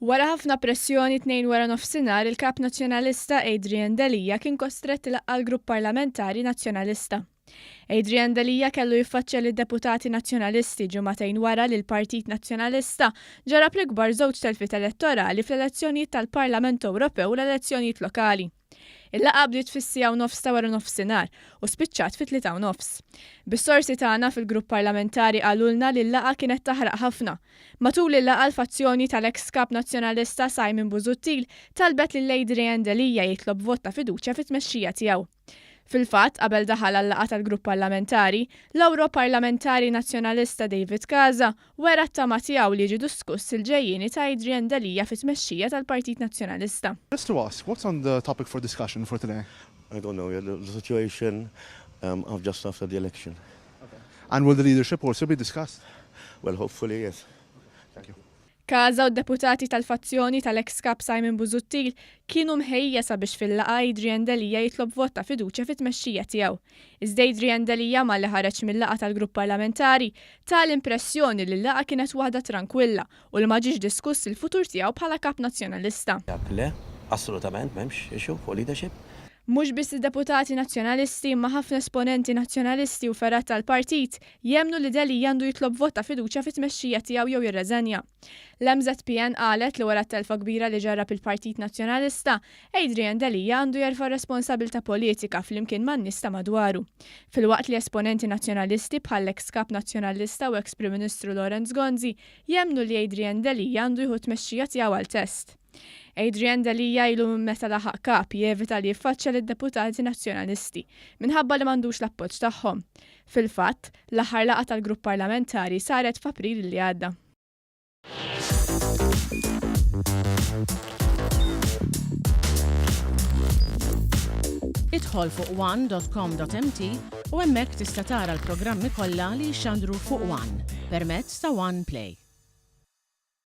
Wara ħafna pressjoni t-Tnejn waranofsinhar il-Kap Nazzjonalista Adrian Delia kien kostrett ilaqqa' l-Grupp Parlamentari Nazzjonalista. Adrian Delia kellu jiffaċċja lid-deputati Nazzjonalisti ġimagħtejn wara li l-Partit Nazzjonalista ġarrab l-ikbar żewġ telfiet elettorali fl-elezzjonijiet tal-Parlament Ewropew u l-elezzjonijiet lokali. Il-laqgħa bdiet fis-siegħa u nofs ta' waranofsinhar u spiċċat fit-tlieta u nofs. Bis-sorsi tagħna fil-grupp parlamentari qalulna li l-laqgħa kienet taħraq ħafna. Matul il-laqgħa l-fazzjoni tal-eks Kap Nazzjonalista Simon Busuttil talbet lil Adrian Delia jitlob vot ta' fiduċja fit-tmexxija tiegħu. Fil-fatt, qabel daħal għal-laqgħa tal-grupp parlamentari, l-Ewroparlamentari Nazzjonalista David Casa wera t-tama tiegħu li jiġi diskuss il-ġejjieni ta' Adrian Delia fit-tmexxija tal-Partit Nazzjonalista. Just to ask, what's on the topic for discussion for today? I don't know yet, the situation of just after the election. And will the leadership also be discussed? Well, hopefully, yes. Thank you. Casa u d-deputati tal-fazzjoni tal-eks Kap Simon Busuttil kienu mħejjija sabiex fil-laqgħa Adrian Delia jitlob vot ta' fiduċja fit-tmexxija tiegħu. Iżda Adrian Delia malli ħareġ mil-laqgħa tal-grupp parlamentari ta l-impressjoni li l-laqgħa kienet waħda trankwilla u li ma ġiex diskuss il-futur tiegħu bħala Kap Nazzjonalista. Le, assolutament m'hemmx issue fuq leadership. Mhux biss id-deputati Nazzjonalisti imma ħafna esponenti Nazzjonalisti u fergħat tal-partit jemmnu li Delia għandu jitlob vot ta' fiduċja fit-tmexxija tiegħu jew jirreżenja. L-MŻPN qalet li wara t-telfa kbira li ġarrab il-Partit Nazzjonalista, Adrian Delia għandu jerfa' r-responsabilità politika flimkien man-nies ta' madwaru. Filwaqt li esponenti Nazzjonalisti bħall-eks Kap Nazzjonalista u eks Prim Ministru Lawrence Gonzi jemmnu li Adrian Delia għandu jieħu t-tmexxija tiegħu għal test. Adrian Delia ilu minn meta laħaq Kap jevita li jiffaċċja lid-deputati Nazzjonalisti minħabba li m'għandux l-appoġġ tagħhom. Fil-fatt, l-aħħar laqgħa tal-grupp parlamentari saret f'April li għadda. Idħol fuq one.com.mt u hemmhekk tista' tara l-programmi kollha li jixxandru fuq One permezz ta' One Play.